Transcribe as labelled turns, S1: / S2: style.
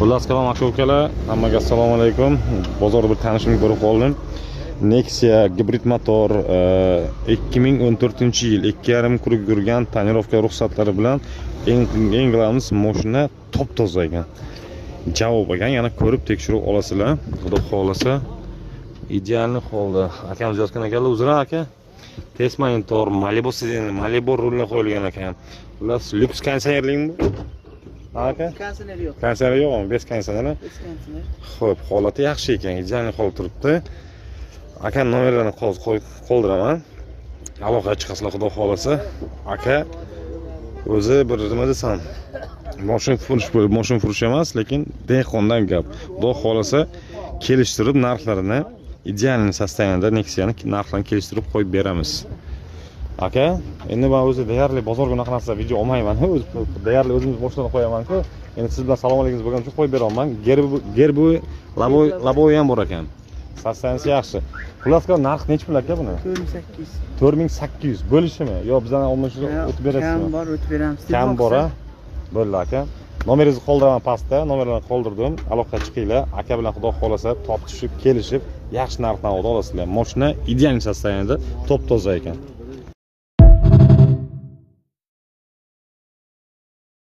S1: Xullas kalom, aka ukalar, hammaga assalomu alaykum. Bozorda bir tanishimni ko'rib qoldim. Nexia gibrid motor, 2014-yil, 2,5 круг yurgan, тонировка ruxsatlari bilan, eng главный, mashina top toza ekan. Javob ekan, yana ko'rib tekshirib olasizlar. Xudo xohlasa, идеальный holda. Akamiz yozgan ekanlar, uzr aka. Test monitor, Malibu сиденье, Malibu rullar qo'yilgan ekan. Xullas, lyuks konditsionerlikmi bu? Aka?
S2: Konditsioner yo'q.
S1: Konditsioner yo'qmi? Без konditsioner.
S2: Без konditsioner.
S1: Xo'p, holati yaxshi ekan, идеальный hol turibdi. Aka nomerlarini hozir qo'yib qoldiraman. Aloqaga chiqasizlar, xudo xohlasa. Aka o'zi bir nima desam, moshin furush bo'lib, moshin furush emas, lekin dehqondan gap. Xudo xohlasa, kelishtirib narxlarini, идеальный состояние da Nexia'ni narxlarini kelishtirib qo'yib beramiz. Aka, endi men o'zi deyarli bozorga unaqa narsa video olmayman. O'zi deyarli o'zimiz moshinani qo'yaman-ku. Endi siz bilan salom alaykum bo'lgani uchun qo'yib beraman. Gerbi лобовой ham bor ekan. Состояние si yaxshi. Xullas, narx nechi pul, aka, buni?
S2: 4800.
S1: 4800 bo'lishimi? Yo bizdan olmishni o'tib berasizmi?
S2: Kam bor, o'tib beramiz.
S1: Kam bor, a? Bo'ldi, aka. Nomeringizni qoldiraman pastda, nomerlarni qoldirdim. Aloqaga chiqinglar. Aka bilan xudo xohlasa topishib, kelishib, yaxshi narx-navoda olasizlar. Mashina идеальный состояние da, top toza ekan.